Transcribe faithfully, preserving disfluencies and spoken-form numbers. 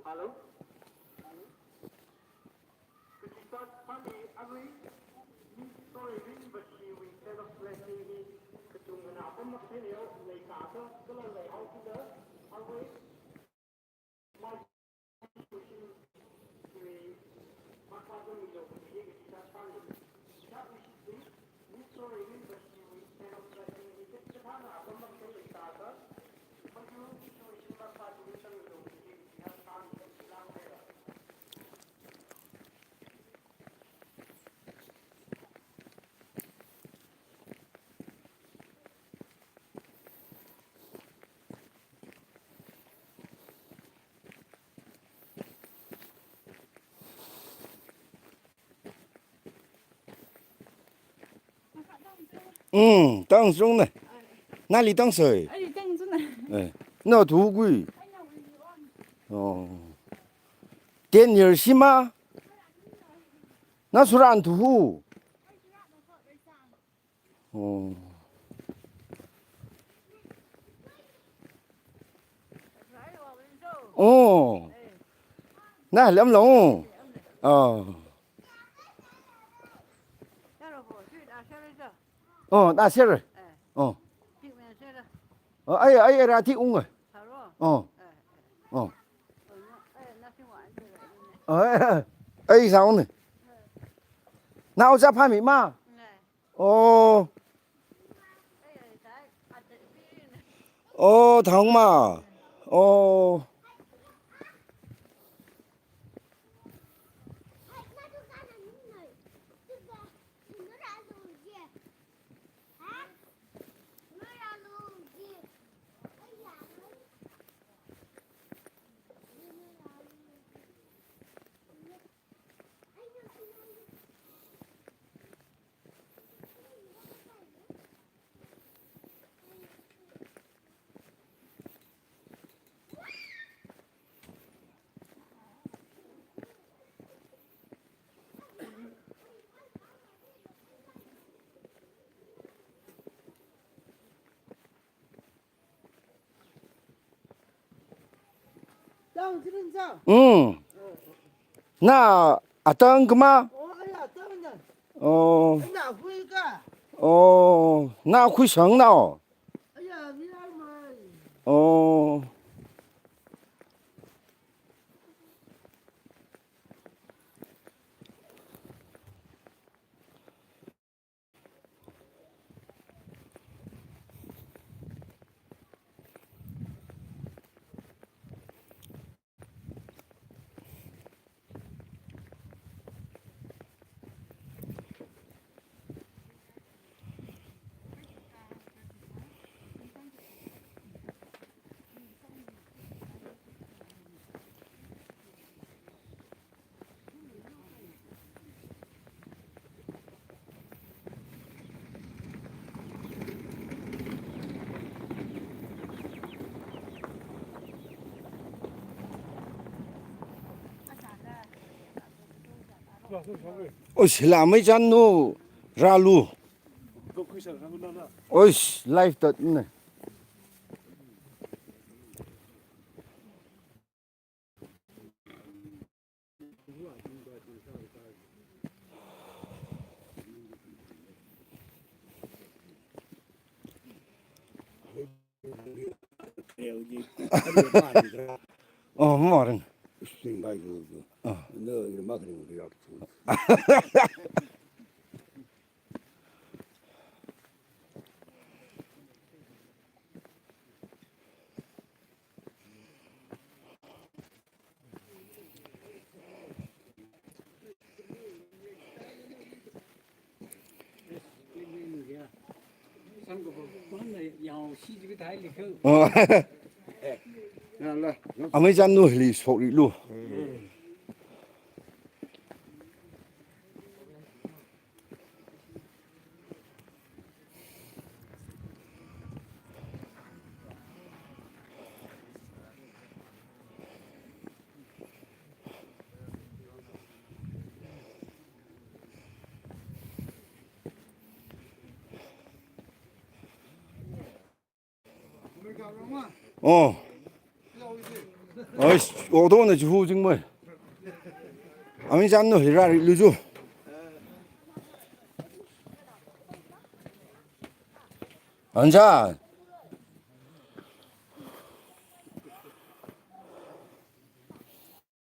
Hello? Kachichat sāmi arui, Miss Soreivin Bashiwui Sale of Blessing hi kachungkhana apam makhaleina leikasā kala leihao kida, arui, Mm, tangchung ne. Nali tangsei. Ai, tangchung ne. Eh, na thukui. Oh. Ten years shima. Na suran thuhu. Oh. Oh. Na lam long. Oh. Oh, na share. Oh. Oh, ai, ai, ra ti ung. Oh. Oh. Ai, ai, ai, sound. Nao ja pha mi ma. Oh. Oh, thang ma. Oh. Mm. Na atang kama? Oh, na hui ka. Oh, na hui sang na. Oh. Oish, la mai chan nu, ralu. Oish, live tat ne. Oh, morning. Oh. Oh. Amei chan nu hili shokri lu. Oh. Oi, auto na chihu jingmai. Ami cham no hira ri luju. Anja,